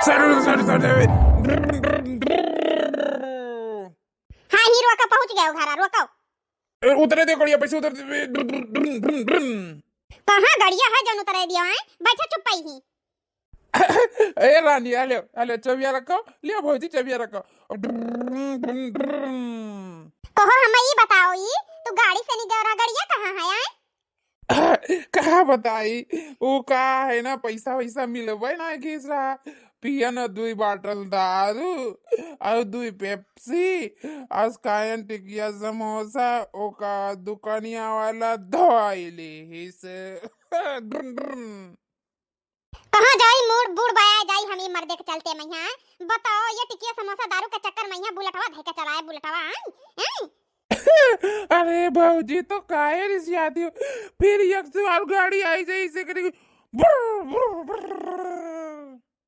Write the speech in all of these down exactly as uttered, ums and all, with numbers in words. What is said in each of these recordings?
सर, सर, सर, सर। हाँ, ही रोका, पहुँच गयो घरा, रोको। ए, उतरे दे, गड़िया पैसे उतर दे। कहाँ गड़िया है जौन उतरे दियो, हैं? बैठा चुप पाई ही। ए रानी, आ ले, आ ले, चबिया रखो, लियो भौजी, चबिया रखो। कहो, हम ई बताओ, ई तू गाड़ी से नहीं गयो रहा, गड़िया कहाँ है, आए? कहाँ बताई, वो का है ना, पैसा वैसा मिलबे ना घिस रहा, पियन दुई बाटल दारू और दुई पेप्सी और कायन टिकिया समोसा, ओका दुकानिया वाला धोई ली से। कहाँ जाई मूड़ बूड़ बया जाई हम ई मर्दे के चलते मइहाँ। बताओ, ये टिकिया समोसा दारू के चक्कर मइहाँ बुलेटवा धइ के चलाए बुलेटवा, हैं? हैं? अरे भौजी, तो काहे रिसियाती हो? फिर एक सौ और गाड़ी आई जाई, इसे करेगी बुर्र, बुर्र, बुर्र।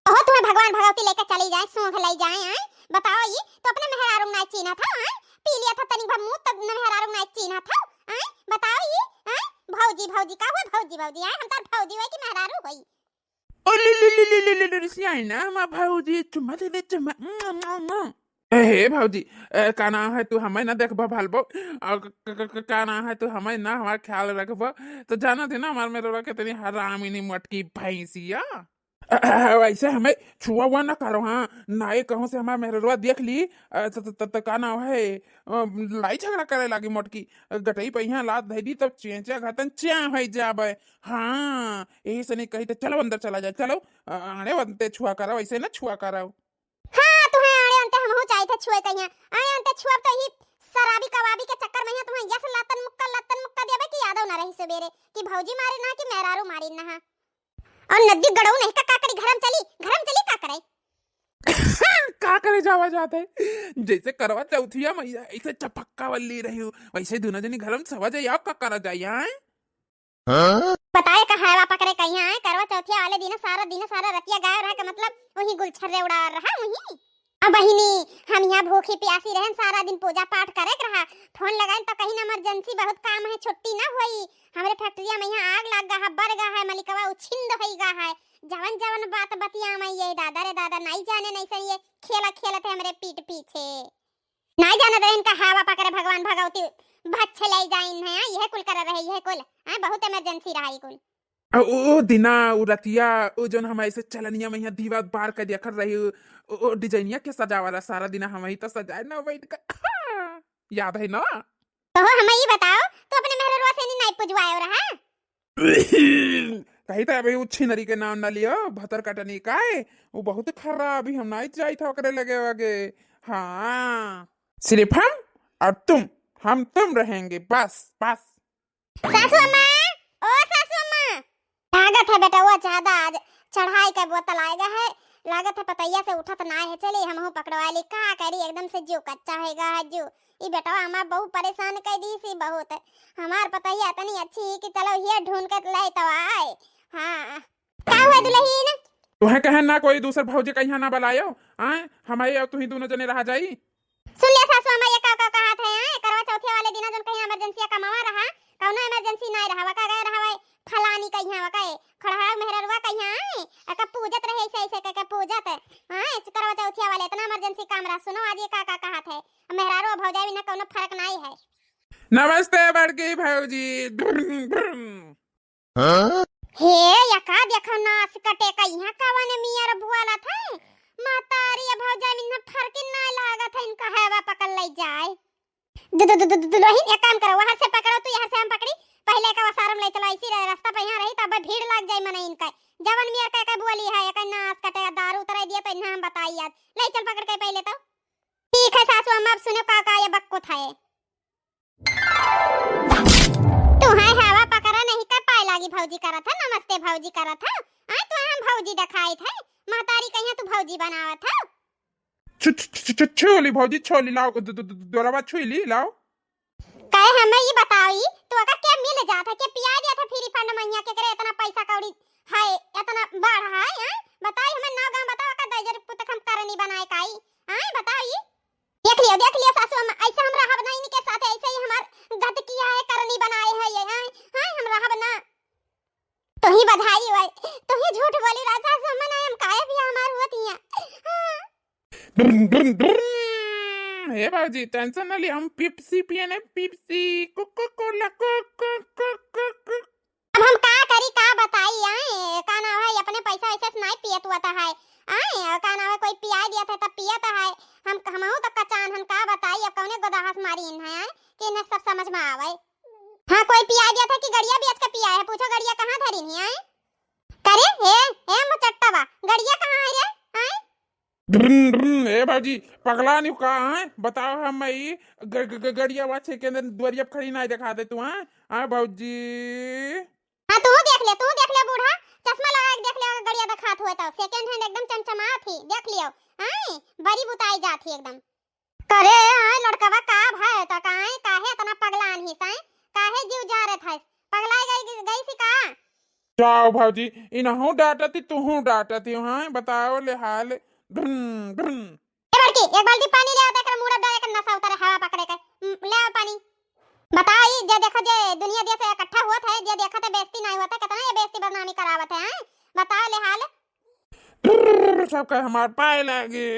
ओहो, तुम्हें भगवान भगवती लेके चली जाए, सूंघ ले जाए, हैं? बताओ, ई तो अपने मेहरारू नाय चीन्हत हो, हैं? पी लिया था तनिक भर मुंह, तब न मेहरारू नाय चीन्हत हो, हैं? बताओ, ई, हैं? भौजी, भौजी, का हुआ भौजी, भौजी, हैं? हम तार भौजी होई कि मेहरारू होई? ओ ले ले ले ले ले ले ले, रिसियाई ना, हमार भौजी, चुम्मा दे दे, चुम्मा। ए, हे भौजी, ए, का नाम है, तू हमें ना देखबा भालबो? आ, क-, क-, क-, का नाम है, तू हमें ना, हमार ख्याल रखबा? तो जाना थे ना, हमार मेहरवा कितनी हरामिनी मोटकी भैंसिया। अ, अ, वैसे हमें छुआ हुआ ना करो, हाँ, ना ये कहूँ से हमार मेहरवा देख ली, अ, त, त, त, त का नाम है, अ, लड़ाई झगड़ा करे लागी मोटकी, अ, गटई पे यहाँ लात धई दी, तब चेंचा घतन च्या होई जाबे। हाँ, यही से नहीं कही तो चलो अंदर चला जाए, चलो, अ, आड़े अंते छुआ करो, ऐसे ना छुआ करो। हाँ, तुम्हें आड़े अंते हमहू चाहिए थे छुए कहिया, आड़े अंते छुआ तो ही शराबी कबाबी के चक्कर में है, तुम्हें यस लतन मुक्का, लतन मुक्का देबे कि यादव ना रही सुबेरे कि भौजी मारी ना कि मेहरारू मारी ना। हाँ। और नदी गड़ऊ नहीं का, का करी, घरम चली, घरम चली का करे? का करे जावा जात है? जैसे करवा चौथिया मइया ऐसे चपक्का वल्ली रही हो, वैसे दोनों जनी घरम सवा जाई, आओ का करा जाई, आए? हाँ? बताए का हवा पकड़े कहिया आए, करवा चौथिया वाले दिन सारा दिन सारा रतिया गायब रहा का मतलब वही गुलछर्रे उड़ा रहा वही। अब बहिनी, हम यहाँ भूखी प्यासी रहन, सारा दिन पूजा पाठ करे के रहा। फोन लगाइन तो कहीं emergency बहुत काम है, छुट्टी ना होई। हमरे फैक्ट्रिया में यहाँ आग लाग गा है, बर गा है, मलिकवा उछिंद होई गा है। जवन जवन बात बतिया में ये दादा रे दादा, नाई जाने नहीं सही ये खेला खेलत है हमरे पीठ पीछे। नाई जाने रहे इनका हवा पकड़े भगवान भगवती भच्छ ले जाइन है, यह कुल कर रहे, यह कुल, हैं, बहुत emergency रहा ये कुल। आ, ओ, ओ दिना, ओ रतिया, ओ जौन हम ऐसे चलनिया में यहाँ दीवार बार के देखत रही, ओ, ओ, ओ डिजाइनिया के सजावाला सारा दिना हम ही तो सजाए ना बैठ के। याद है ना? तो हो, हम ई बताओ, तू अपने मेहररुआ से नहीं, नहीं पुजवायो रहा? कही तो अबे उ छिनरी के नाम ना लियो, भतर कटनी का है, वो बहुत खराब ही, हम नहीं जाई था ओकरे लगे वगे। हाँ, सिर्फ हम और तुम, हम तुम रहेंगे, बस, बस। सासू अम्मा, ओ सासू अम्मा। लागत है बेटा, वो ज्यादा आज चढ़ाई का बोतल आएगा है, लागत है पतैया से उठत ना है। चली, हमहू पकड़वा ली, का करी, एकदम से जीव कच्चा होइगा है, जीव। ई बेटवा हमार बहुत परेशान कर दी सी, बहुत। हमार पतैया इतनी अच्छी है कि चलो ये ढूंढ के ले तो आए। हाँ, का हुआ दुल्हन? तुहे कहे ना कोई दूसर भौजी कहीं ना बुलायो, आए, हमारे और तुही दोनों जने रहा जाई। सुन ले सासू अम्मा, ये का, का कहत है, हैं? करवा चौथिया वाले दिना जौन कहीं emergency कमावा रहा, कौनो emergency नाय रहा, का गए रहा है फलानी कहिया, का है खड़हा मेहररुआ कहिया, हैं? एका पूजत रहे ऐसे, ऐसे के, के पूजत, हैं? करवा चौथिया वाले इतना emergency काम रहा। सुनो आज ये का, का कहत है, मेहरारू और भौजाई में कौनो फर्क नाय है। नमस्ते बड़की भौजी। हाँ? हे, यका देखो नास कटे का, यहाँ कवन मियर बुआलत है? महतारी, अब भौजाई में इन्हें फर्क ना लागत है, इनका हवा पकड़ ले जाए। दु-, दु-, दु-, दु-, दुल्हन, एक काम करो, वहाँ से पकड़ो तू, यहाँ से हम पकड़ी, पहले का वसारम ले चलो, इसी रहे, रास्ता पे यहाँ रही, तब भीड़ लग जाए मने इनका। जवन मियर का, का बोली है, एक नास कटे, दारू उतरे दिए तो इन्हें हम बताई आज। ले चल पकड़ के पहले तो। ठीक है सासू अम्मा, अब सुनो का, का ये बक्को था ये। तुहे हवा पकड़ा नहीं कर पाए लागी भौजी करत है, नमस्ते भौजी करत है। आए तो हम भौजी देखाइत है, महतारी कहिया तू भौजी बनावत है। छु-, छु-, छु-, छु-, छुई ली भौजी, छुई ली, लाओ, दो-, दो-, दो-, दोलवा छुई ली, लाओ। कहे हमें ये बताओ, ई तो अगर के मिल जात है, के पिया दिया था free fund मैया, के करे इतना पैसा कौड़ी है, इतना बढ़ है, हैं? बताई हमें नौ गाँव बताओ, का दजर पुतक हम करनी बनाए काई, हैं? बताओ ई। देख लियो, देख लियो सासू अम्मा, ऐसे हम रहब ना इनके साथ, ऐसे ही हमार गत किया है, करनी बनाए है ये, हैं, हैं, हम रहब ना। तू ही बधाई हुए, तू ही झूठ बोली रहा सासू अम्मा, ना हम काहे भी हमार हुआ थिया। ड्रुम, ड्रुम, ड्रुम। हे भौजी, tension ना ली, हम Pepsi पिए ना, Pepsi, Coca-Cola, को, को, को, को, को। अब हम का करी, का बताई, आए, का नाव है, अपने पैसा वैसे से नाई पियत हुआ था है, आए, का नाव है, कोई पियाई दिया था तब पियत है, हम, हमहू तो कचान हन, का बताई, अब कौने गोदाहा से मारी इन है, आए, कि इन्हें सब समझ में आवे। हाँ, कोई पियाई दिया था कि गड़िया बेच के पिया है, पूछो गड़िया कहाँ धरी नहीं, आए? करे, हे, हे मुचट्टा बा, गड़िया कहाँ है रे, आए? ड्रुम, ड्रुम, ए भौजी, पगला नहीं का, हैं? बताओ, हम ई ग-, ग-, ग-, गड़िया वा छे के अंदर दुआरिया पे खड़ी नहीं दिखा दे तू, हैं? हाँ भौजी। हाँ, तू देख ले, तू देख ले बूढ़ा, चश्मा लगा के देख ले, अगर गड़िया दिखात हुए तो second hand एकदम चमचमात ही, देख लियो, हैं? बड़ी बुताई जात ही एकदम। करे, आए लड़कवा का भय त काहे, काहे इतना पगलान ही साए? काहे जीव जारत है? पगलाए गई, गई सी का? जाओ भौजी, इनहू डांटती, तुहू डांटती, हाँ, बताओ ले हाल। ड्रुम, ड्रुम। ए बड़की, एक बाल्टी पानी ले आओ, तेकर मूड़ा डाले के नशा उतरे, हवा पकड़े के। हम्म, ले आओ पानी। बताओ, ई जे देखो, जे दुनिया देश इकट्ठा हुआ था, जे देखा था बेइज्जती नहीं हुआ था, कितना ये बेइज्जती बदनामी करावत है, हैं? बताओ ले हाल। सब कहे हमार पाए लागे,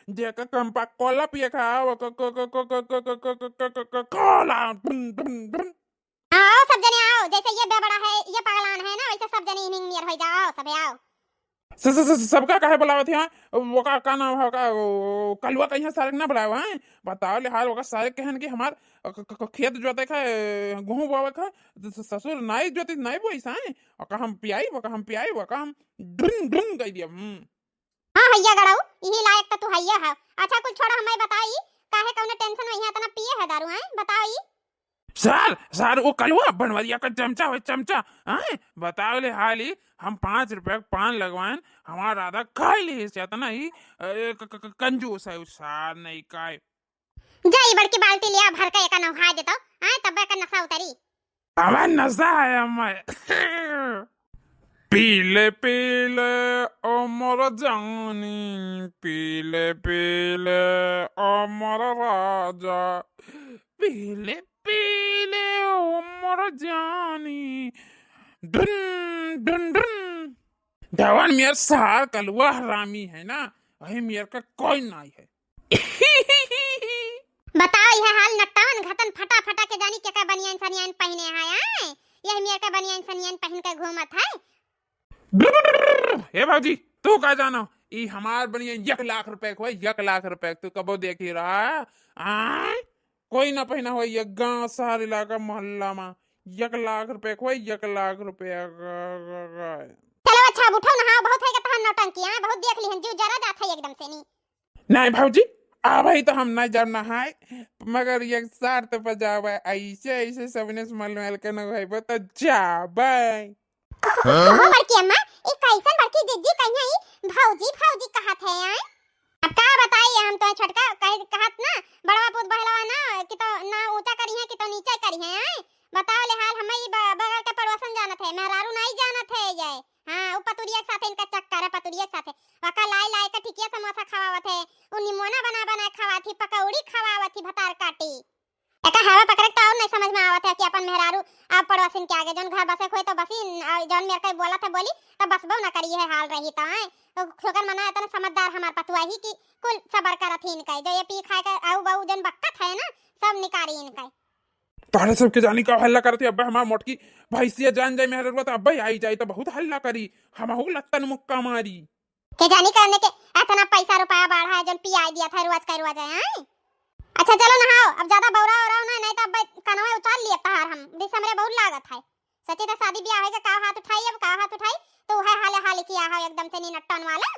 जेकर कम पा कोला पिए खा, वो को, को, को, कोला, ड्रुम, ड्रुम, ड्रुम। आओ सब जने आओ, जैसे ये बेबड़ा है, ये पगलान है ना, वैसे सब जने इन्हीं नियर हो जाओ, सब आओ। स-, स-, स-, सबका काहे बुलावत है? वो का, का नाम है का, वो कलुआ कहीं सारे ना बुलावा है? बताओ ले हाल, ओका सारे कहन कि हमार क-, क-, क-, खेत जोते का, गेहूं बोवे का, स-, स-, ससुर नाई जोती, नाई बोई साए, ओका हम पियाई, ओका हम पियाई, ओका हम ड्रिंग, ड्रिंग कह दिया, हम्म। हाँ, हैया गड़ऊ, इही लायक त तू हैया है। अच्छा, कुल छोड़ा, हमें बताई, काहे कौने tension में यहाँ इतना पिए है दारू, हैं? बताई। सर, सर, वो कलुआ बनवरिया का चमचा है, चमचा, हैं? बताओ ले हाली, हम पाँच रुपया के पान लगवाएन, हमारा राधा खाई ली से इतना ही, ए, क-, क-, क-, कंजूस है, उ सार नहीं काय। जा, ई बड़की बाल्टी लिया, भर के एका नहाय देता, आए तब एका नशा उतरी। हमें नशा है, हमें। पीले पीले ओ मोर जानी, पीले पीले ओ मोर राजा, पीले पीले ओ मोर जानी, डुन डुन डुन। जवन मेर सार कलुआ हरामी है ना, वही मेर का कोई नाई है। बताओ, यह हाल नट्टावन घतन फटा फटा के जानी के का बनियान सनियान पहिने है, आए? यह मेर का बनियान सनियान पहिन के घूमत है। हे भौजी, तू का जानो? ई हमार बनियान एक लाख रुपए के होई, एक लाख रुपए के। तू कबो देखी रहा? आए? कोई ना पहिना होई ये गांव, शहर, इलाका, मोहल्ला में। एक लाख रुपए के होई, एक लाख रुपया का, का, का। चलो अच्छा, अब उठो, नहाओ, बहुत है के तहार नौटंकी, आए? बहुत देख लिहन, जीव जरा जात है एकदम से नी। नहीं भौजी, अबही तो हम नहीं जाब नहाए, मगर एक शर्त पर जाबे, ऐसे, ऐसे सबने से मल मल के नहइबे तो जाबे। हाँ? ओहो, बड़की अम्मा, ई कैसन बड़की जिज्जी कहिया ई भौजी, भौजी कहत है, आए? अब का बताई, हम तो छोटका कहे कहत ना, बड़वा पूत बहलवा ना, कि तो ना ऊंचा करी है, कि तो नीचा करी है, आए? बताओ ले हाल, हमें ई ब-, बगल के पड़ोसन जानत है, मेहरारू नहीं जानत है ये। हाँ, उ पतुरिया के साथे इनका चक्कर है, पतुरिया के साथे। वका लाई लाई के टिकिया समोसा खवावत है, उ निमोना बना बना खवावत ही, पकौड़ी खवावत ही, भतार काटी। एका हवा पकड़े के तो और नहीं समझ में आवत है कि अपन मेहरारू आप पड़ोसिन के आगे, जौन घर बसे हुए तो बसी, और जौन मेरे को बोलत है बोली, तब बसबो ना करी, है हाल रही तो, हैं? तो शुक्र मना इतना समझदार हमार पतुआ ही कि कुल सबर करत ही इनका, जो ये पी खाए के आऊ बाऊ जौन बक्कत है ना, सब निकारी इनका। तोहरे सबके जानी का हल्ला करत है, अब्बे हमार मोटकी भैंसिया जान जाए मेहररुआ, तो अब्बे आई जाए तो बहुत हल्ला करी, हमहू लत्तन मुक्का मारी। के जानी करने के इतना पैसा रुपया बाढ़ा है, जौन पियाई दिया था रोज का रोज है, हैं? अच्छा चलो नहाओ, अब ज्यादा बौरा हो रहा ना, नहीं तो अब्बे कनवा उतार लिए तहार हम, दिस हमरे बहुत लागत है। सच्ची तो शादी ब्याह होइगा, का हाथ उठाई, अब का हाथ उठाई, तो है हाले हाले किया है एकदम से नीनट्टन वाला।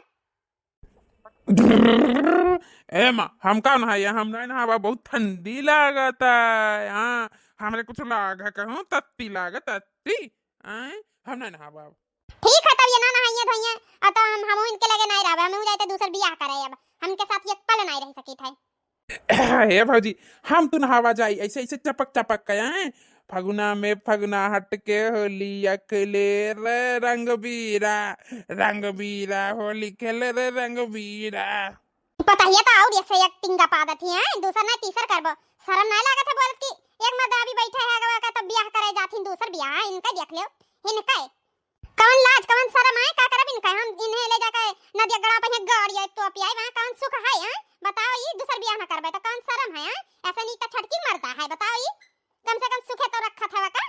ए माँ, हम का नहाई, हम नहीं नहावा, बहुत ठंडी लागत है। हाँ, हमरे कुछ लाग है, कहूँ तत्ती लाग, तत्ती। आय, हम नहीं नहावा। ठीक है, तब ये ना नहाइए धोइए, और तो हम, हम इनके लगे नहीं रहबे, हम जाए तो दूसर बियाह करे, अब हमके साथ एक पल नहीं रह सकी थे। हे भौजी, हम तो नहावा जाई, ऐसे, ऐसे चपक, चपक के, हैं? फगुना में फगुना हट के होली अकले रे रंगबीरा, रंगबीरा होली खेले रे रंगबीरा। पता ही है तो और एक से एक टिंगा पा देती हैं, दूसर नहीं तीसर करबो। शर्म नहीं लागत है बोलत कि एक मर्द अभी बैठे है अगवा का, तब बियाह करे जाती, दूसर बियाह है, इनका देख लो, इनका है। कवन लाज, कवन शरम है? का करब इनका? हम इन्हें ले जाके नदिया गड़ा पे गाड़ी है तो पियाई, वहाँ कवन सुख है, हैं? बताओ, ई दूसर बियाह ना करबे तो कवन शरम है, हैं? ऐसे नहीं तो छटकी मरता है, बताओ, ई कम से कम सुखे तो रखा था का?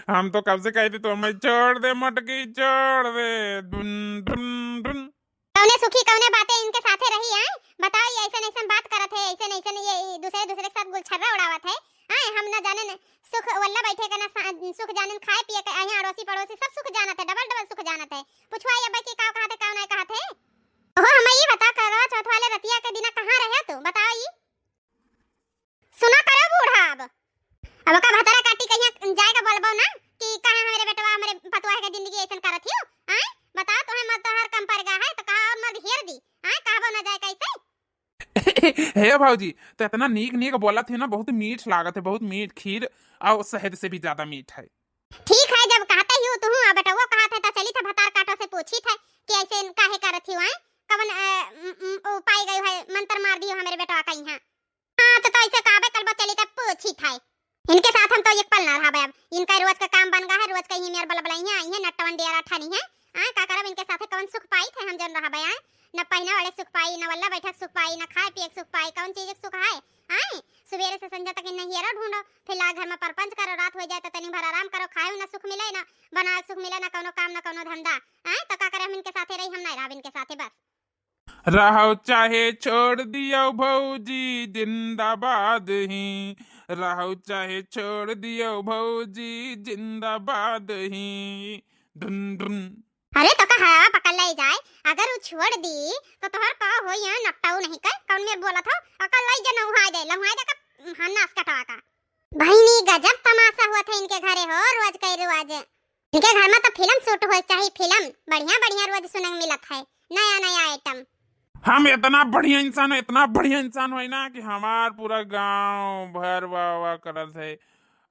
हम तो कब से कहते तो हमें छोड़ दे मटकी, छोड़ दे। धुन, धुन, धुन। कौने सुखी, कौने बातें इनके साथे रही, आय? बताओ, ये ऐसे ऐसे बात करत है, ऐसे ऐसे ये दूसरे दूसरे के साथ गुलछर्रा उड़ावत है, आय? हम न जाने न सुख वल्ला बैठे के, न सा-, सुख जाने न खाए पिए के, यहाँ अड़ोसी पड़ोसी सब सुख जानत है, डबल डबल सुख जानत है। पूछो आई अब कि का कहत है, का नहीं कहत है। ओहो, हमें ये बता, करवा चौथ वाले रतिया के दिना कहाँ रहे तू, बताओ ये। सुना करो बूढ़ा, अब अब ओका भतरा काटी कहिया जाए के बोलबो ना कि कहाँ हमरे बेटवा, हमरे पतुआ के जिंदगी ऐसन करत हियो, आय? बताओ, तुम्हें मत तो हर कम पर गा है तो कहा और मर्द हेर दी, आय? कहबो ना जाए कैसे। हे भौजी, तो इतना नीक नीक बोलत है ना, बहुत मीठ लागत है, बहुत मीठ, खीर और शहद से भी ज्यादा मीठ है। ठीक है, जब कहते ही हो तू, अब बेटवा कहत है तो चली था भतार काटो से पूछी था कि ऐसे काहे करत हियो, आय? कवन अ, म, म, ओ पाई गई है, मंत्र मार दियो हमरे बेटवा का यहाँ। हाँ, तो, तो ऐसे काबे कलबो चली तब पूछी था। इनके साथ हम तो एक पल ना रहबे अब। इनका रोज का काम बन गा है, रोज का ही मेर बलबलाई है, आई है, नट्टवन डेरा ठानी है। आय, का करब इनके साथे, कवन सुख पाई थे हम जन रहबे, आय? न पहिना वाले सुख पाई, न वल्ला बैठक सुख पाई, न खाए पिए के सुख पाई, कौन चीज के सुख है? आय, सुबेरे से संझा तक इन्हें हियरा ढूंढो, फिर ला घर में परपंच करो, रात हो जाए तो तनी भर आराम करो, खाए ना सुख मिले, ना बनाए के सुख मिले, ना कौनो काम, ना कौनो धंधा। आय, तो का करे हम इनके साथे रही, हम नहीं रहब इनके साथे बस। रहो चाहे छोड़ दियो भौजी जिंदाबाद ही, रहो चाहे छोड़ दियो भौजी जिंदाबाद ही। धुन धुन। अरे तो का हवा पकड़ ले जाए, अगर वो छोड़ दी तो तोहर का हो, यहाँ नपटाऊ नहीं कर, कौन में बोलत हो, अकल ले जे नहुआ दे, लहुआ दे का हन्नास कटवा का। बहिनी गजब तमाशा हुआ था इनके घरे हो, रोज के रोज। इनके घर में तो फिल्म शूट होए चाही, फिल्म। बढ़िया बढ़िया रोज सुने के मिलत है, नया नया आइटम। हम इतना बढ़िया इंसान है, इतना बढ़िया इंसान है ना कि हमार पूरा गांव भर वाह वाह करत है।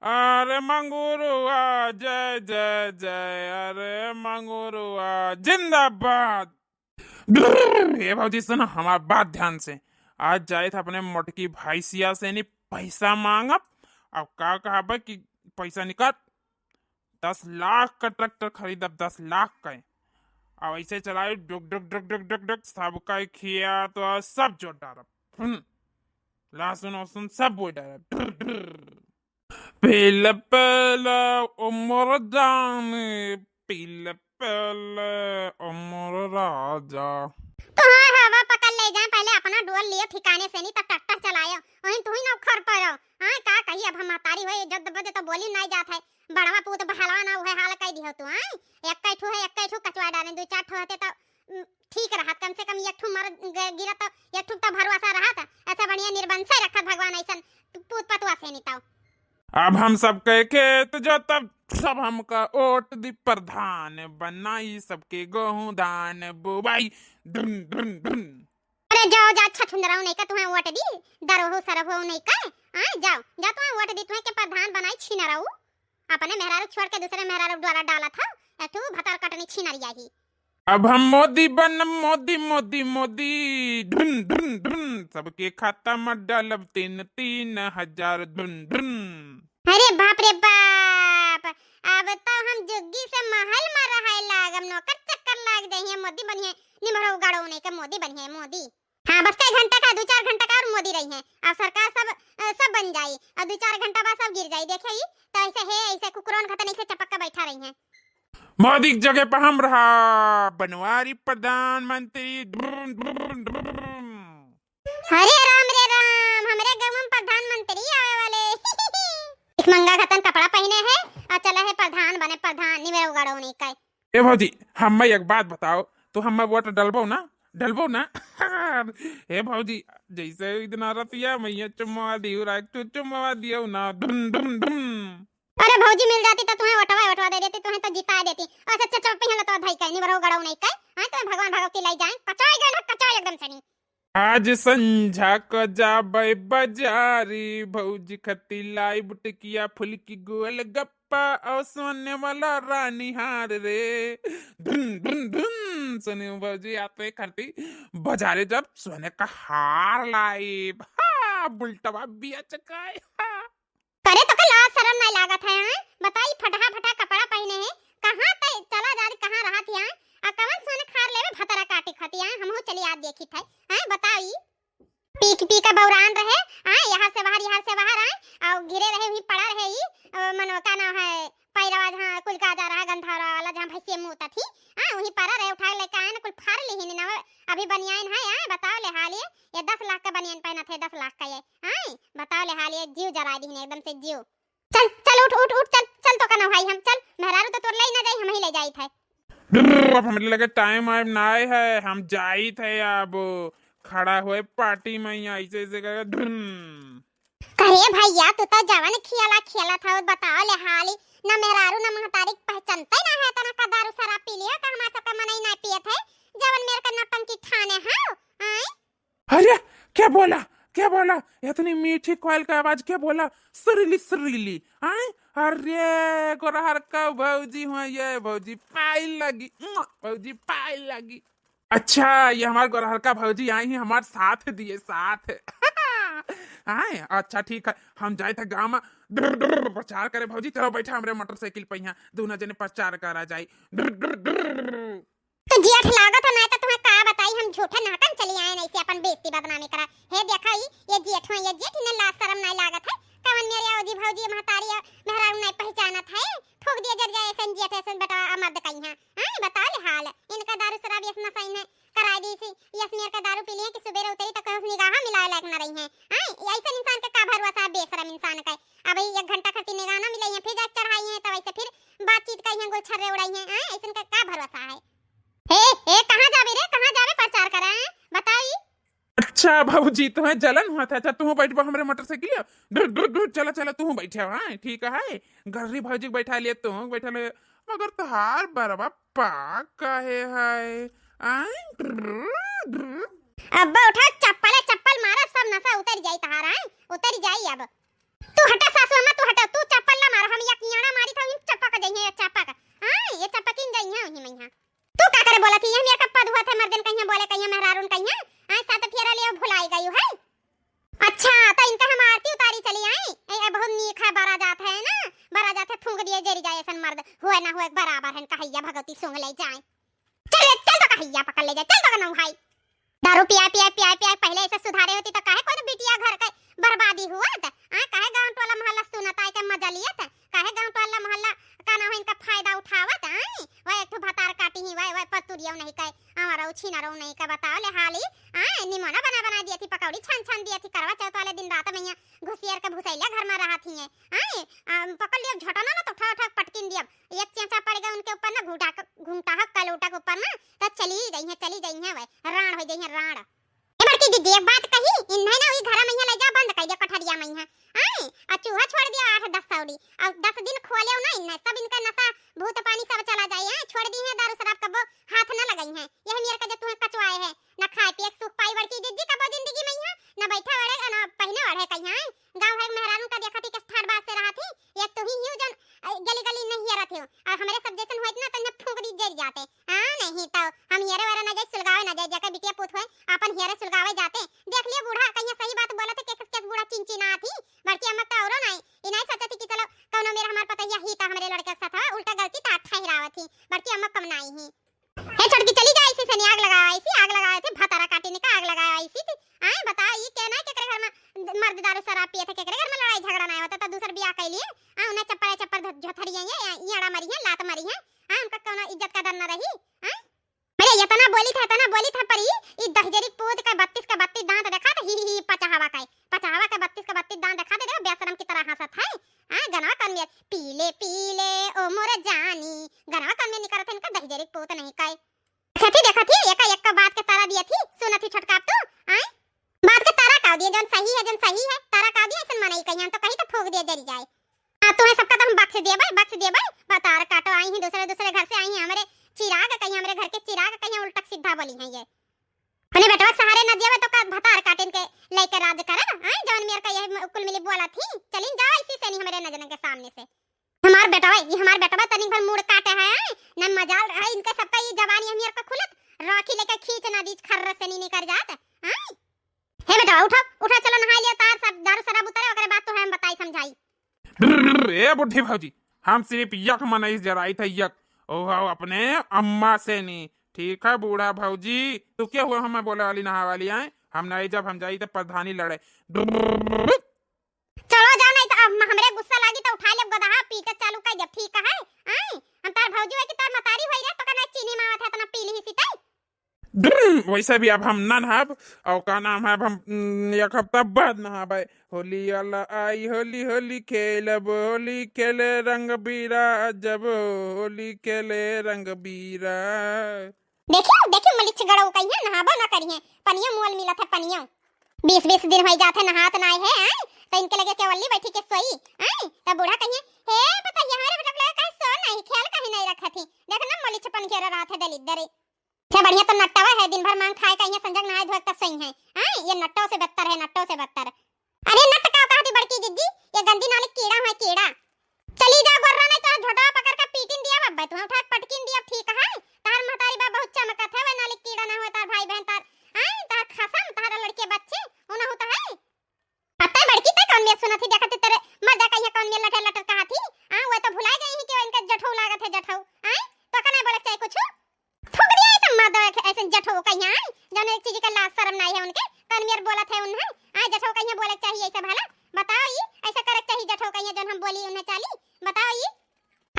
अरे मंगुरुआ जय जय जय, अरे मंगुरुआ जिंदाबाद। ए भौजी सुन हमार बात ध्यान से, आज जाए था अपने मोटकी भैंसिया से नहीं पैसा मांगब। अब का कहबे कि पैसा निकाल, दस लाख का ट्रैक्टर खरीदब, दस लाख का। अब ऐसे चलाए डुक डुक डुक डुक डुक डुक, सबका खिया तो सब जोत डालब। हम्म, लहसुन वहसुन सब बोए डालब। ढुर ढुर। पीले पीले उमर जानी, पीले पीले उमर राजा। तोहार हवा पकड़ ले जाए, पहले अपना डोल लियो ठिकाने से, नहीं तो ट्रैक्टर चलायो, वहीं तू ही ना उखड़ पड़ो। हाँ, का कही अब हम महतारी होए, जद बजे तो बोली नहीं जात है। बड़वा पूत बहलवा ना उहे हाल कह दियो तू, हाँ? एक ठू है, एक ठू कचवा डाले, दो चार ठू होते तो, उम, ठीक रहत, कम से कम एक ठू मर ग-, गिरत तो एक ठू तो भरोसा रहत। ऐसे बढ़िया निर्बंसे रखत भगवान ऐसन पूत पतुआ से नहीं तो। अब हम सबके खेत जोतब, सब हमका वोट दी, प्रधान बनाई, सबके गेहूं धान बोवाई। धुन, धुन, धुन। अरे जाओ, जा, अच्छा छुंदराऊ नहीं का तुम्हें वोट दी, दरोहू सरहू नहीं का, हाँ, जाओ, जा तुम्हें वोट दी, तुम्हें के प्रधान बनाई छीना रहू। अपने मेहरारू छोड़ के दूसरे मेहरारू द्वारा डालत हो, एक ठू भतार कटनी छीनरिया ही। अब हम मोदी बनब, मोदी, मोदी, मोदी, ढुन, ढुन, ढुन, सबके खाता में डालब तीन, तीन हजार, ढुन, ढुन। अरे बाप रे बाप, अब तो हम जुग्गी से महल में रहे लागब, नौकर चक्कर लाग जाइए, मोदी बनिए, निमरो उगाड़ो नहीं के मोदी बनिए, मोदी। हाँ, बस कई घंटा का, दो चार घंटा का और मोदी रही हैं। अब सरकार सब, अ, सब बन जाई और दो चार घंटा बाद सब गिर जाई। देखे ही तो ऐसे है, ऐसे कुकुरन खतन ऐसे चपक के बैठा रही हैं। मोदी की जगह पर हम रहा बनवारी प्रधानमंत्री। ड्रुम, ड्रुम, ड्रुम। हरे राम रे राम, हमरे गाँव में प्रधानमंत्री आवे वाले। भिखमंगा खतन कपड़ा पहने है और चला है प्रधान बने, प्रधान, निमेर उगाड़ो नहीं का। ए भौजी, हम्मे एक बात बताओ, तू हम्मे वोट डलबो ना? डलबो ना? ए भौजी, जैसे इतना रतिया मैया चुम्मा दियो, राख तू चुम्मा दियो ना, ढुन, ढुन, ढुन। अरे भौजी मिल जाती तो तुम्हें वोटवा, वोटवा दे देती, तुम्हें तो जिता देती। अच्छा, अच्छा, चुप ही हलो तो धई के, निमरो गड़ो नहीं के, हाँ, तुम्हें भगवान भगवती लाई जाए, कचाई गए ना, कचाई एकदम से नहीं। आज संझा क जाबै बजारी, भौजी खती लाई बुटकिया फुलकी गोलगप्पा और सोने वाला रानी हार रे। धुन, धुन, धुन। सुनियो भौजी, आते खती बजारे जब सोने का हार लाइब। हाँ, बुलटवा बिया चकाए। हाँ। करे तो का लाज शरम नहीं लागत है, हाँ? बताई, फटहा फटहा कपड़ा पहने है, कहाँ तै चला जा, कहाँ रहत ही, आय? आ कवन सोने खार लेवे भतरा काटी खाती, आय? हमहू चली आज देखी थे, आय? बताओ ई। पी के, पी के बौरान रहे, आय? यहाँ से बाहर, यहाँ से बाहर, आय? और गिरे रहे, वहीं पड़ा रहे ई, अ, मनो का नाम है, पैरवा जहाँ कुल का जा रहा, गंधौरा वाला, जहाँ भैंसिया मूतत ही, आय? वहीं पड़ा रहे, उठा के लेके आए ना, कुल फाड़ ली ही ना, अभी बनियान है, आय? बताओ ले हाल ये, ये दस लाख का बनियान पहनत है, दस लाख का ये, आय? बताओ ले हाल ये, जीव जरा दी एकदम से जीव। चल, चल, उठ, उठ, उठ, चल, चल, तो कना भाई हम, चल, मेहरारू तो तोर ले ना जाई, हम ही ले जाई थे। ड्रर, अब हमरे लगे टाइम वाइम नाय है, हम जाई थे अब। खड़ा होए पार्टी में यहाँ ऐसे ऐसे करके ड्रम। करे भैया, तू तो जवन खियाला खियाला था, बताओ ले हाली, ना मेहरारू ना महतारी पहचानते ना है, तना का दारू शराब पी लिया, का हमार सबका मनई ना पियत है, जवन मेरे का नौटंकी ठाने हो, आए? अरे, क्या बोला? क्या बोला? इतनी मीठी कोयल का आवाज क्या बोला? सुरीली, सुरीली, आय? अरे, गोरहर का भौजी हुआ ये, भौजी पायल लगी, मुआ, भौजी पायल लगी। अच्छा, ये हमार गोरहर का भौजी आई हैं, हमार साथ दिए, साथ। आय, अच्छा, ठीक है, हम जाए थे गाँव में, ड्र, ड्र, प्रचार करे भौजी, चलो बैठा हमरे मोटरसाइकिल पे, यहाँ दोनों जने प्रचार करा जाए। ड्र, ड्र, ड्र। तो जेठ लागत है, नाहीं तो तुम्हें का बताई, हम झूठे नाटन चली आए, नहीं से अपन बेइज्जती बदनामी करा। हे देखा ई, ये जेठ हुआ, ये जेठ, इन्हें लाज शरम नाहीं लागत है। कवन मेरे औजी भौजी महतारी मेहरारू नाहीं पहचानत है, फूंक दिए जर जाए ऐसन जेठ, ऐसन बेटा मर्द कहीं है। हाँ, बताओ ले हाल, इनका दारू शराब यस नशा इन्हें कराई दी सी, यस मेर का दारू पी लिए कि सुबेरे उतरी तो कहूँ निगाह मिलाए लायक न रही है। हाँ, ऐसन इंसान का का भरोसा है, बेशरम इंसान का। अब एक घंटा खातिर निगाह ना मिलाई है, फिर जाके चढ़ाई है, तो ऐसे फिर बातचीत कही है, गोल छर्रे उड़ाई है। हाँ, ऐसन का का भरोसा है। हे, हे, कहाँ जाबे रे, कहाँ जाबे प्रचार करे, हैं? बताई। अच्छा भौजी, तुम्हें जलन हुआ था, अच्छा तू बैठ बा हमरे मोटरसाइकिल, ड्र, ड्र, ड्र, चला, चला, तू बैठे हो, हाँ, ठीक है, गर्री भौजी के बैठा लिए, तू बैठा ले, मगर तोहार बरवा पाक काहे है, आय, ड्र, ड्र। अब उठा चप्पल, चप्पल मारा, सब नशा उतर जाई तहारा, हैं? उतर जाई अब। तू हटा सासू अम्मा, तू हटा, तू चप्पल ना मारा, हम एक याना मारी था, इन चप्पा का जइहे, ये चप्पा का, हाँ, ये चप्पा किन जइहे, वही में यहाँ। तू का करे बोलत ही? ये मेरे का पद हुआ थे, मर्दन कहिया बोले, कहिया मेहरारून कहिया, आज सात फेरा ले भुलाई गई है। अच्छा, तो इनका हम आरती उतारी चली आई। ए, ए, बहुत नीक है, बरा जात है ना, बरा जात है, फूंक दिए जरी जाए ऐसन मर्द, हुए ना हुए बराबर है, कहैया भगवती सूंघ ले जाए। चल रे, चल तो कहैया पकड़ ले जाए, चल तो कनऊ भाई। दारू पिया, पिया, पिया, पिया, पहले ऐसे सुधारे होती तो काहे कोनो बिटिया घर के बर्बादी हुआ त? आ, काहे गाँव टोला मोहल्ला सुनत आए के मजा लियत? काहे गाँव टोला मोहल्ला का ना हो इनका फायदा उठावत? आई, वह एक ठो भतार काटी ही, वह, वह पतुरियो नहीं कहे, हमारा उछी ना रहो नहीं का बताओ ले हाली। आई, निमोना बना बना दिया थी, पकौड़ी छान छान दिया थी, करवा चौथ वाले दिन रात में यहाँ घुसियर के भुसैला घर में रहा थी। आई, आ, पकड़ लिया झटना ना तो उठा उठा पटकिन दिया। एक चेंचा पड़ गया उनके ऊपर ना, घूटा क-, घूंटा ह कलोटा के ऊपर ना, त चली जइहे, चली जइहे, वह राण हो जइहे, राण। ए बड़की दीदी, एक बात कही, इन्हें ना वही घर में ले जा, बंद कर दे कोठरिया में। आए, आ चूहा छोड़ दिया आठ दस सौड़ी, और दस दिन खोले ना इन्हें, सब इनका नशा भूत पानी सब चला जाए, हैं? छोड़ दी है दारू शराब, कबो हाथ न लगाई है। यही मेरे का जो तुम्हें कचवाए है, न खाए पिए सुख पाई बड़की दीदी कबो जिंदगी में यहाँ, न बैठे ओढ़े, न पहने ओढ़े कहीं, हैं? गाँव भर के मेहरारू का देखा थी, किस ठाट बात से रहा थी, एक तो ही यूं जन, अ, गली गली नहीं हियरत हो, और हमरे सब जैसन होइत ना, तो इन्हें फूंक दी जर जाते। हाँ, नहीं तो हम हियरे वाला ना जाए, सुलगावे ना जाए, जाके बिटिया पूत होए, अपन हियरे सुलगावे जाते। देख लियो बूढ़ा, कहीं सही बात बोलत है, केस केस बूढ़ा चिन चिन आत ही, बड़की अम्मा तो औरो नहीं, ई नहीं सोचत ही कि चलो, कौनो मेरा हमार पतैया ही तो हमरे लड़के के साथ है, उल्टा गलती तो ठहरावत ही, बड़की अम्मा कम नहीं ही। हे छोटकी, चली जा, ऐसी से नहीं आग लगा, ऐसी आग लगाए थे, भतारा काटी ने का आग लगाया, ऐसी थी। आए, बताओ, ये क्या ना, केकरे घर में मर्द दारू शराब पिए थे, केकरे घर में लड़ाई झगड़ा नहीं होता, तो दूसर बियाह कर लिए, आ, उन्हें चप्पल, चप्पल ध-, झोथरिए, ये, ये, ये अड़ा मरी है, लात मरी है, आ, उनका कौनो इज्जत का डर न रही, आ? अरे, इतना बोली था, इतना बोली था, पर ई, ई दहिजरी पूत का बत्तीस का बत्तीस दांत देखा था, ही, ही, ही, पचहावा का, पचहावा का बत्तीस का बत्तीस दांत देखा दे, देखो, बेशरम की तरह हंसत है, आ, गनवा कन में, पीले, पीले, ओ मोर जानी, गनवा कन में निकलत है, इनका दहिजरी पूत नहीं का। देखत ही, देखत ही, एका एक का बात के तारा दिया थी, सुनत ही छोटका तू, आए? बात के तारा का दिए, जौन सही है, जौन सही है, तारा का दिए, ऐसन मनई कहीं, हम तो कहीं तो फूंक दिए जरी जाए। हाँ, तुम्हें सबका तो हम बख्श दिए भाई, बख्श दिए भाई, बतार काटो आई ही, दूसरे, दूसरे घर से आई ही, हमरे चिराग कहीं, हमरे घर के चिराग कहीं उल्टा सीधा बोली हैं ये। अपने बेटवा के सहारे न दिए तो का भतार काटिन के लेके राज करे, आए? जौन मेर का यही कुल मिली बोला थी, चलिन जाओ इसी से नहीं हमरे नजर के सामने से। हमार बेटवा, ये हमार बेटवा तनिक भर मूड़ काटे है, हैं? न मजाल रहे इनका सबका, ये जवानी हम यार का खुलत, राखी लेके खींच ना दीज, खर्र से नहीं निकर जात, हैं? हे बेटवा, उठो, उठो, चलो नहाई लियो, तार सब दारू शराब उतरे, ओकरे बाद तो हम बताई समझाई। ए बुढ़ी भौजी, हम सिर्फ यक मनई जराई थे, यक, ओहो, अपने अम्मा से नी। ठीक है बूढ़ा भौजी, तू क्या हुआ हमें बोले वाली नहा वाली आए? हम नहीं जब हम जाई तो प्रधानी लड़े। चलो जाओ, नहीं तो अब हमरे गुस्सा लागी तो उठा लेब गोदहा, पीटे चालू कर देब, ठीक है? आए, हम तार भौजी होई कि तार मतारी होई रे, तो कने चीनी मावत है इतना पी ली सीते। वैसे भी अब हम ना नहाब, और का नाम है, अब हम, उम, एक हफ्ता बाद नहाबे। होली वाला आई, होली होली खेलब, होली खेले रंग बीरा, जब होली खेले रंग बीरा। देखियो, देखियो, मलिच गड़ऊ कहिया नहाबो ना करिहे, पनियो मुअल मिलत है, पनियो। बीस बीस दिन होई जात है, नहात नाई है, आए? तो इनके लगे केवली बैठी के सोई, आए? तो बूढ़ा कहिए, "हे बताइए, हमारे बेटा के लगे काहे सो नहीं, ख्याल काहे नहीं रखत ही? देख ना, मलिच पन घेरा रहत है दलिद्दर।" अच्छा, बढ़िया तो नट्टवा है, दिन भर मांग खाए कहिए, संजग नहाए धोए तब सोई है, आए? ये नट्टो से बदतर है, नट्टो से बदतर। अरे नट का कहती बड़की जिज्जी, ये गंदी नाली कीड़ा है, कीड़ा। चली जा गोर्रा, नहीं तो झोटवा पकड़ के पीटिन दिया बब्बे, तुम्हें उठा के पटकिन दिया, ठीक है? तार महतारी बा बहुत चमकत है, वह नाली कीड़ा ना हुए, तार भाई बहन, तार, आए, तार खसम, तार लड़के बच्चे, वो ना होता है। अतः बड़की तय कौन मेर सुनत ही, देखत ही तेरे मर्दा कहिया कौन मेर लटर लटर कहा थी, आ, वह तो भुलाई गई ही कि इनका जठऊ लागत है, जठऊ, आए, तो का नहीं बोले चाहे कुछ। थूक दिया ऐसे मर्द, ऐसे जठो कहिया, जौन एक चीज का लाज शर्म नाई है उनके, कौन मेर बोलत है उन्हें? आए जठो कहिया बोले चाहिए ऐसे भला? बताओ ई, ऐसा करे चाहिए जठो कहिया जौन हम बोली उन्हें चाली? बताओ ई।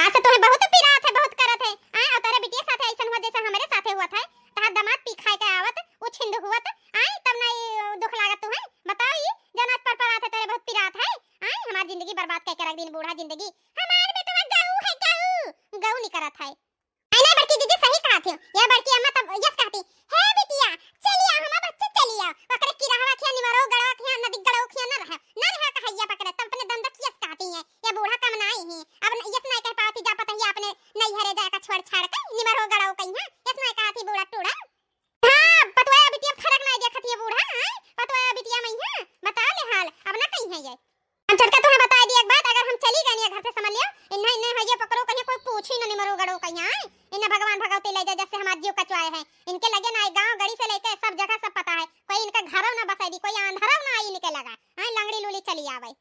आज तो तुम्हें बहुत पिरात है, बहुत करत है। आए और तेरे बिटिया साथे ऐसन हुआ जैसे हमारे साथे हुआ था। तहार दामाद पी खाए के आवत, उछिंद हुआ त, आए तब ना ई दुख लागत तुम्हें? बताओ ई, जौन आज पर पर आते तेरे बहुत पिरात है। आए हमार जिंदगी बर्बाद करके रख दिन बूढ़ा जिंदगी। हमार बेटवा गऊ है, गऊ, गऊ निकरत है। आई नहीं बड़की दीदी सही कहा थी। ये बड़की अम्मा तब यस कहती, "हे बिटिया, चली आओ, हमार बच्चा चली आओ। ओकरे किरहवा खिया, निमरो गड़वा खिया, नदी गड़वा खिया न रहे, न रहे कहैया पकड़े।" तब अपने दंदक यस कहती है। ये बूढ़ा कम नाई ही। अब न-, यस नहीं कह पावती, जा पता ही अपने नैहरे जाए का छोड़ छाड़ के, निमरो गड़वा कहिया। यस नहीं कहा थी बूढ़ा टूड़ा। हाँ, पतवा बिटिया फर्क नहीं देखत ये बूढ़ा, हैं? पतवा बिटिया में है, बता ले हाल, अब ना कहीं है ये। हम छोटका तुम्हें बताई दी एक बात, अगर हम चली गए नहीं घर से समझ लियो, इन्हें, इन्हें है ये पकड़ो कहीं कोई पूछी ना निमरो गड़ो कहीं, आए? इन्हें भगवान भगवती ले जाए, जैसे हमारे जीव कचवाए हैं। इनके लगे ना आए, गाँव गड़ी से लेके सब जगह सब पता है, कोई इनका घरों ना बसाई दी, कोई आंधरों ना आई इनके लगा, आए? लंगड़ी लूली चली आवे।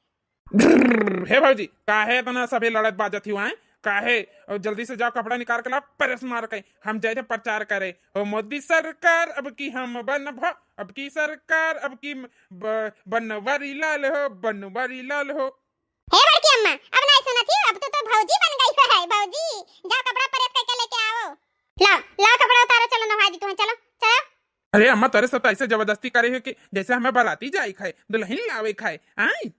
हे भौजी, काहे इतना सभे लड़त बाजत ही आए? काहे? और जल्दी से जाओ, कपड़ा निकाल के लाओ, प्रेस मार के हम जाए थे प्रचार करे। हो मोदी सरकार अब की हम बनब, अब की सरकार अब की ब-, बनवारी लाल हो, बनवारी लाल हो। हे बड़की अम्मा, अब नहीं सुनत ही, अब तो, तो भौजी बन गई है, भौजी। जाओ कपड़ा प्रेस करके लेके आओ। लाओ, लाओ कपड़ा उतारो, चलो नहा दी तुम्हें, चलो, चलो। अरे अम्मा, तेरे साथ ऐसे जबरदस्ती करे हो कि जैसे हमें बाराती जाए खाए, दुल्हन लावे खाए, आए?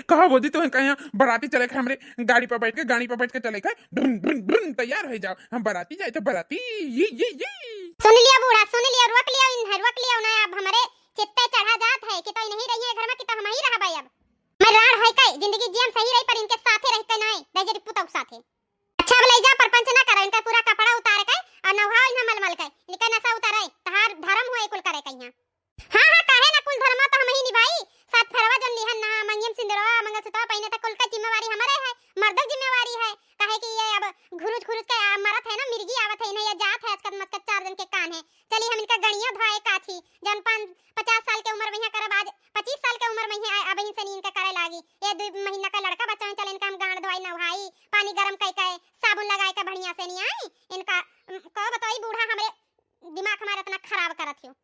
कहा भौजी, तुम्हें कहीं बराती चले के हमरे गाड़ी पर बैठ के, गाड़ी पर बैठ के चले के, ढुन, ढुन, ढुन, तैयार हो जाओ, हम बराती जाए तो बराती, ये, ये, ये। सुन लिया बूढ़ा, सुन लिया, रोक लिया इन्हें, रोक लिया उन्हें। अब हमरे चित्ते चढ़ा जात है कि तो नहीं रही है घर में, कि तो हम ही रहबे अब। मैं राड़ है के, जिंदगी जियम सही रही, पर इनके साथे रह के नहीं, रह जरी पुतौ के साथे। अच्छा, अब ले जा, परपंच ना करो, इनका पूरा कपड़ा उतार के और नहाओ इन्हें मलमल के, इनका नशा उतारे, तहार धर्म हुए कुल करे कहिया। हाँ, हाँ, काहे ना, कुल धर्मा तो हम ही निभाई। सात फेरवा जन लिहन ना, मंगियम सिंदूरवा, मंगलसूत्रवा पहिने, त कुल का जिम्मेवारी हमरे है, मर्दक जिम्मेवारी है। काहे कि ये अब घुरुज घुरुज के आ, मरत है ना, मिर्गी आवत है, इन्हें ये जात है, अचकत मचकत चार जन के कान है। चली हम इनका गणिया धोए काछी, जन पाँच, पचास साल के उम्र में है करब, आज पच्चीस साल के उम्र में है, आ, अब इनसे नहीं इनका करे लागी। ये दो महीना का लड़का बच्चा है, चले इनका हम गांड धोई, नहाई, पानी गरम कई के, साबुन लगाए के बढ़िया से नहीं आई। इनका, उम, को बताई बूढ़ा हमरे दिमाग हमारा इतना खराब करत हो।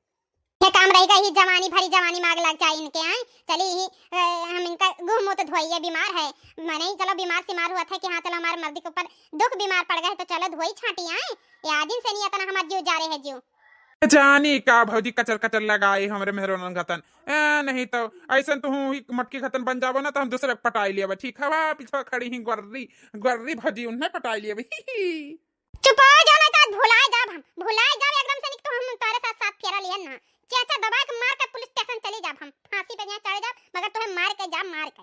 ये काम रह गई, जवानी भरी जवानी माग लग जाए इनके, आए? चली ही, ए, हम इनका गुह मुत धोइए, बीमार है। मने ही चलो बीमार सीमार हुआ था कि हाँ, चलो हमारे मर्दी के ऊपर दुख बीमार पड़ गए, तो चलो धोई छाटी, आए? ये आदिन से नहीं इतना हमार जीव जा रहे है जीव। जानी का भौजी कचर कचर लगाए हमरे मेहरोनन घतन। ए, नहीं तो ऐसन तो हूँ ही मटकी घतन बन जाबो ना, तो हम दूसरे के पटाई लिया, ठीक हवा, पीछे खड़ी ही गोर्री, गोर्री भौजी, उन्हें पटाई लिया। चुप हो जाओ, नहीं तो आज भुलाए जाब हम, भुलाए जाब एकदम से, नहीं तो हम तोरे साथ सात फेरा लिहन ना। चाचा दबा के मार के पुलिस स्टेशन चली जाब हम, फांसी पे यहाँ चढ़ जाब, मगर तुम्हें मार के जाब, मार के।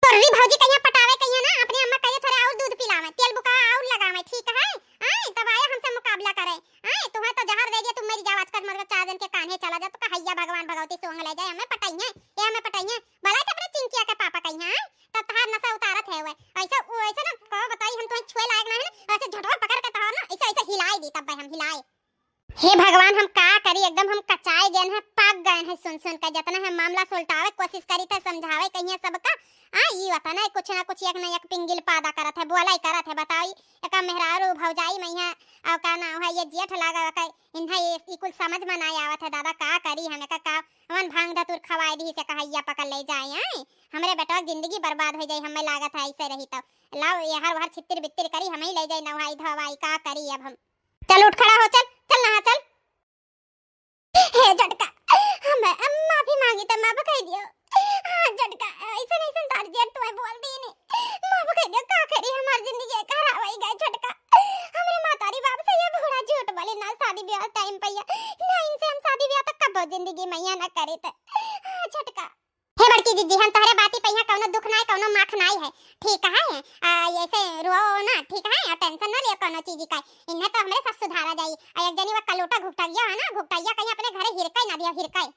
तोरी भौजी कहिया पटावे कहिया ना, अपने अम्मा कहिए थोड़ा और दूध पिलावे, तेल बुका और लगावे, ठीक है? आए, तब आए हमसे मुकाबला करे। आए, तुम्हें तो जहर दे दिया, तुम मर जाओ, आजकल मर चार दिन के कान्हे चला जाओ, तो कहैया भगवान भगवती सोंग ले जाए, हमें पटाइए, ये हमें पटाइए। भला तो अपने चिंकिया के पापा कहिया, आए? तब तहार नशा उतारत है वह। ऐसा, वो ऐसे ना, कहो बताई, हम तुम्हें छुए लायक ना है ना, ऐसे झटवा पकड़ के तहार ना, ऐसे, ऐसे हिलाए दी, तब भाई हम हिलाए। हे भगवान, हम का करी, एकदम हम कचाए गए हैं, पाक गए हैं सुन सुन के, जतना है मामला सुलटावे कोशिश करी थे, समझावे कहिए सबका। आ, ई वतना कुछ ना कुछ एक ना एक पिंगिल पादा करत है, बोला ही करत है। बताओ, ई एका मेहरारू भौजाई में है, और का नाम है, ये जेठ लागा का, इन्हें ये, ई कुल समझ में ना आवत है दादा, का करी हम एका, का हमन भांग धतूर खवाए दी से कहैया पकड़ ले जाए, आए? हमरे बेटवा के जिंदगी बर्बाद हो जाई, हमें लागत है ऐसे रही तो। लाओ, ये हर हर छितिर बितिर करी, हमें ले जाई नवाई धवाई, का करी अब हम? चल उठ खड़ा हो, चल, चल नहा, चल। हे झटका, हम, हम माफी मांगी त माफ कह दियो। हाँ झटका, ऐसन ऐसन तार जेठ तुम्हें बोल दी नी, माफ कह दियो। का करी, हमार जिंदगी खराब हो गई झटका। हमरे मातारी बाप से ये बूढ़ा झूठ बोले ना, शादी ब्याह टाइम पे ये ना, इनसे हम शादी ब्याह तक कबो जिंदगी में ये ना करे त। हाँ झटका। हे बड़की जिज्जी, हम तोहरे बाती पे यहाँ कौनो दुख नाय, कौनो माख नाय है, ठीक है? आ, ऐसे रोओ ना, ठीक है? और टेंशन ना लियो कौनो चीज का, इन्हें तो हमरे सब सुधारा जाई। आ, एक जनी वो कलूटा घुघटैया है ना, घुघटैया कहीं अपने घरे हिरकाई ना दियो, हिरकाई।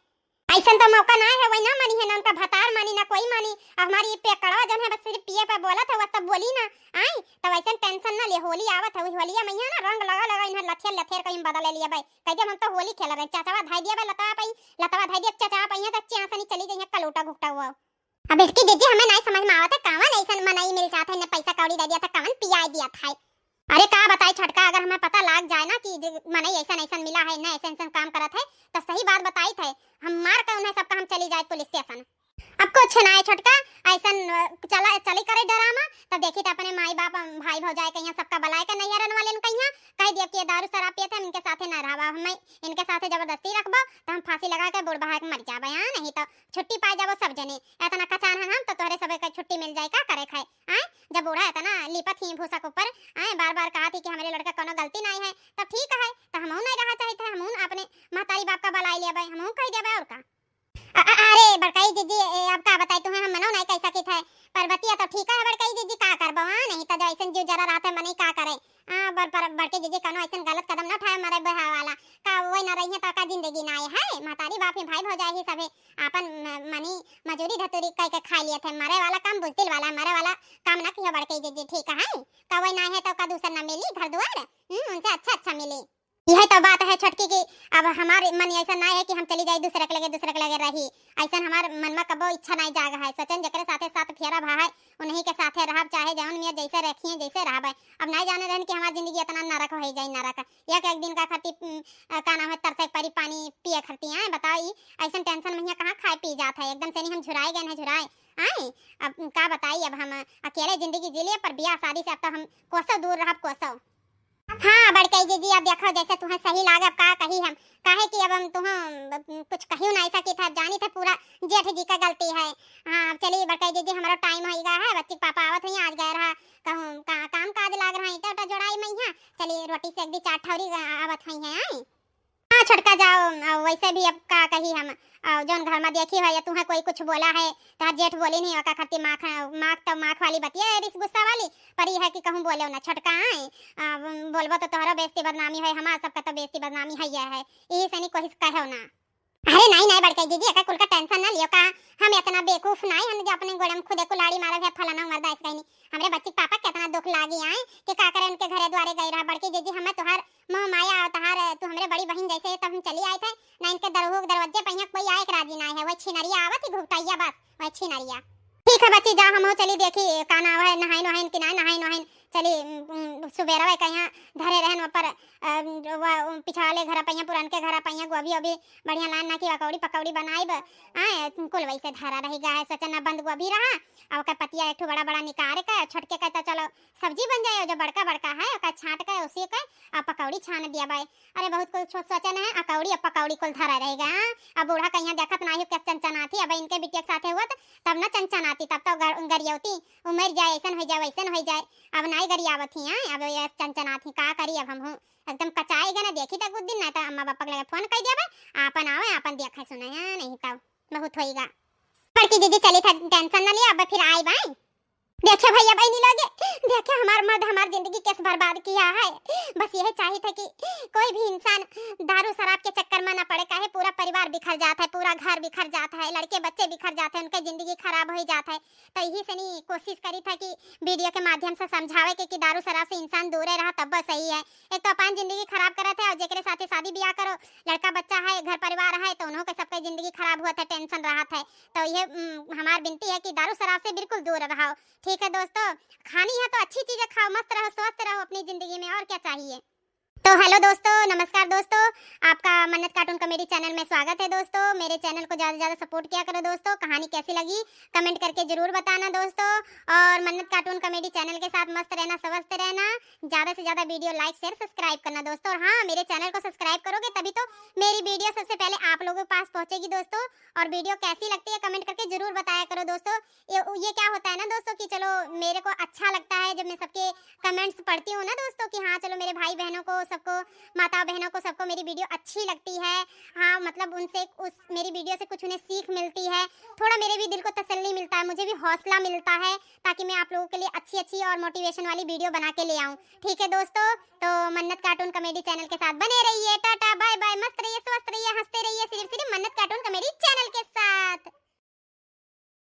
ऐसन तो मौका ना है, वही ना मानी है, ना उनका भतार मानी, ना कोई मानी। अब हमारी ये पेकड़वा जौन है, बस सिर्फ पिए पे बोलत है, वो सब बोली ना, आई? तो वैसन टेंशन ना ले, होली आवत है, वही होलिया में यहाँ ना रंग लगा लगा इन्हें लथेर लथेर कहीं बदले लिए भाई। कह दिया, हम तो होली खेल रहे, चाचवा धाई दिया भाई लतवा पाई, लतवा धाई दिया, चाचा पाई है तो चांसनी चली जाइए कलूटा घुघटा हुआ। अब इसकी जिज्जी हमें नहीं समझ में आवत है, कौन ऐसन मनई मिल जात है, इन्हें पैसा कौड़ी दे दिया था, कौन पियाई दिया था। अरे का बताई छोटका, अगर हमें पता लाग जाए ना कि जे मनई ऐसन ऐसन मिला है, इन्हें ऐसन ऐसन काम करत है, तो सही बात बताई थे, हम मार के उन्हें सबका हम चली जाए पुलिस स्टेशन। अब कुछ ना है छोटका, ऐसन, अ, चला, चली करे ड्रामा, तब देखी तो अपने माई बाप, अम, भाई भौजाई कहिया सबका बुलाए के नैहरन वाले न कहिया, कह दिया कि ये दारू शराब पिए थे, हम इनके साथे ना रहबा, हमें इनके साथे जबरदस्ती रखबो तो हम फांसी लगा के बूढ़ बहा के मर जाबे, हाँ, नहीं तो छुट्टी पाए जाबो सब जने। इतना कचान हन हम तो तोहरे सबे के छुट्टी मिल जाए, का करे खाए, आए? जब बूढ़ा इतना लिपत ही भूसा के ऊपर, आए, बार बार कहा थी कि हमारे लड़का कोनो गलती नहीं है, तब ठीक है, तो हमहू नहीं रहा चाहिए थे, हमहू अपने महतारी बाप का बुलाई लेबे, हमहू कह देबे और का। अ-, अ-, अरे बड़काई जिज्जी, ए, अब का बताई तुम्हें, हम मनो नहीं कह सकित है, पर बतिया तो ठीक है बड़काई जिज्जी, का करबो, हाँ, नहीं तो जो ऐसन जीव जरा रहत है, मनई का करे। हाँ, बर-, पर बड़के जिज्जी कौनो ऐसन गलत कदम न उठाए, मरे बहा वाला का वही ना रही है तो का जिंदगी ना आए है, महतारी बाप ही, भाई भौजाई ही सभे आपन म-, मनी मजूरी धतूरी कह के खा लिए थे, मरे वाला काम बुजदिल वाला, मरे वाला काम ना किया बड़के जिज्जी, ठीक है, का वही ना है तो का दूसर ना मिली घर दुआर, हम्म, उनसे अच्छा अच्छा मिली। यही तो बात है छोटकी की, अब हमारे मन ऐसा ना है कि हम चली जाए दूसरे के लगे, दूसरे के लगे रही, ऐसा हमार मन में कबो इच्छा नहीं जाग है। सोचन जकरे साथे सात फेरा भा है, उन्हीं के साथे रहब, चाहे जौन में जैसे रखिए, जैसे रहबे। अब नहीं जाने रहन कि हमार जिंदगी इतना नरक हो जाई, नरक। एक, एक दिन का खातिर, उम, अ, का नाम है, तरसे परी पानी पिए खातिर, आए, बताओ, ई ऐसन टेंशन में यहाँ कहाँ खाए पी जात है, एकदम से नहीं हम झुराए गए हैं, झुराए, आए। अब का बताई, अब हम अकेले जिंदगी जी लिए, पर बियाह शादी से अब तो हम कोसों दूर रहब, कोसों। हाँ, बड़कई जिज्जी, अब देखो, जैसे तुहें सही लागे, अब का कही हम, काहे कि अब हम तुहें, अब कुछ कहियो नहीं सकी था, अब जानी थे पूरा जेठ जी का गलती है। हाँ, अब चली बड़कई जिज्जी, हमारा टाइम हो गया है, बच्ची के पापा आवत हुई, आज गए रहा कहूँ का, काम काज लाग रहा, ईटा उटा जोड़ाई में यहाँ, चली रोटी सेक दी, चार ठौरी आ-, आवत हुई है, आई। हाँ छोटका, जाओ, आ, वैसे भी अब का कही हम, आ, जौन घर में देखी है या तुहें कोई कुछ बोला है, तोहर जेठ बोली नहीं, ओका खातिर माख, माख तो माख वाली बतिया है, रिस गुस्सा वाली, पर ई है कि कहूँ बोले ना छोटका, आए, आ, बोलबो तो तोहरो बेइज्जती बदनामी है, हमार सबका तो बेइज्जती बदनामी है, यह है, यही से नहीं कोई कहो ना। अरे नहीं, नहीं बड़कई जिज्जी, एका कुल का टेंशन ना लियो का, हम इतना बेवकूफ नहीं, हम जो अपने गोड़े में खुदे कुल्हाड़ी मारब है, फलाना मर्दा ऐसे कहीं नहीं। हमरे बच्ची के पापा कितना दुख लागी आए कि का करे उनके घरे द्वारे गई रहा। बड़की जिज्जी, हमें तोहार मोह माया और तोहार, तू हमरे बड़ी बहिन जैसे है, तब हम चली आए थे ना, इनके दरहू के दरवाजे पे यहाँ कोई आए के राजी ना है, वही छिनरिया आवत ही घुघटैया, बस वही छिनरिया। ठीक है बच्ची, जा हम चली देखी का नाम है, नहाइन वहाइन कि ना नहाइन वहाइन, चली, उम, उम, सुबेरा वही कहीं धरे रहन ऊपर, अ, वो पिछवाले घर पे यहाँ, पुरान के घर पे यहाँ गोभी ओभी बढ़िया लान ना कि पकौड़ी पकौड़ी बनाइब। आए, कुल वैसे धरा रही गा है, सोचन ना बंद गोभी रहा, और ओकर पतिया एक ठो बड़ा बड़ा निकाल के, छोटके के तो चलो सब्जी बन जाए, जो बड़का बड़का है ओकर छांट के उसी के आ पकौड़ी छान दिया बाई। अरे बहुत कुछ सोचन है, अकौड़ी और पकौड़ी कुल धरा रहेगा। हाँ, अब बूढ़ा कहीं देखत ना हो, कैसे चनचनाती, अब इनके बिटिया के साथे हुआ तो तब ना चनचनाती, तब तो गर-, गरियौती, उमर जाए, ऐसन हो जाए, वैसन हो जाए, अब नाई गरियावत ही, हाँ, अब ये चनचनाती, का करी अब हम हूँ, एकदम कचाई गए ना, देखी तक उस दिन, ना तो अम्मा पापा के लगे फोन कर दिया भाई, आपन आवे, आपन देखे सुने, हाँ, नहीं तो बहुत होएगा। बड़की जिज्जी चली था, टेंशन ना लिया, अब फिर आई बाई। देखियो भैया बहनी लोग, देखियो हमार मर्द हमार जिंदगी कैसे बर्बाद किया है। बस यही चाहिए था कि कोई भी इंसान दारू शराब के चक्कर में ना पड़े, काहे पूरा परिवार बिखर जात है, पूरा घर बिखर जात है, लड़के बच्चे बिखर जात है, उनके जिंदगी खराब होइ जात है। तो यही से नी कोशिश करी था कि वीडियो के माध्यम से समझावे के कि दारू शराब से इंसान दूरे रहा तब बस सही है। एक तो अपन जिंदगी खराब करत है और जेकरे साथे शादी ब्याह करो, लड़का बच्चा है, घर परिवार है, तो उन्हों के सबके जिंदगी खराब हुआ था, टेंशन रहा था। तो ये, उम, हमार विनती है कि दारू शराब से बिल्कुल दूर रहो। ठीक है दोस्तों, खानी है तो अच्छी चीजें खाओ, मस्त रहो, स्वस्थ रहो अपनी जिंदगी में, और क्या चाहिए। तो हेलो दोस्तों, नमस्कार दोस्तों, आपका मन्नत कार्टून कॉमेडी चैनल में स्वागत है दोस्तों। मेरे चैनल को ज़्यादा से ज़्यादा सपोर्ट किया करो दोस्तों। कहानी कैसी लगी कमेंट करके ज़रूर बताना दोस्तों। और मन्नत कार्टून कॉमेडी चैनल के साथ मस्त रहना, स्वस्थ रहना। ज़्यादा से ज़्यादा वीडियो लाइक, शेयर, सब्सक्राइब करना दोस्तों। और हाँ, मेरे चैनल को सब्सक्राइब करोगे तभी तो मेरी वीडियो सबसे पहले आप लोगों के पास पहुँचेगी दोस्तों। और वीडियो कैसी लगती है कमेंट करके ज़रूर बताया करो दोस्तों। ये, ये क्या होता है ना दोस्तों कि चलो, मेरे को अच्छा लगता है जब मैं सबके कमेंट्स पढ़ती हूँ ना दोस्तों कि हाँ, चलो, मेरे भाई बहनों को, सबको, माता बहनों को, सबको मेरी वीडियो अच्छी लगती है। हाँ, मतलब, उनसे, उस मेरी वीडियो से कुछ उन्हें सीख मिलती है, थोड़ा मेरे भी दिल को तसल्ली मिलता है, मुझे भी हौसला मिलता है, ताकि मैं आप लोगों के लिए अच्छी अच्छी और मोटिवेशन वाली वीडियो बना के ले आऊँ। ठीक है दोस्तों, तो मन्नत कार्टून कॉमेडी चैनल के साथ बने रहिए। टाटा, बाय बाय, मस्त रहिए, स्वस्थ रहिए, हंसते रहिए, सिर्फ सिर्फ मन्नत कार्टून कॉमेडी चैनल के साथ।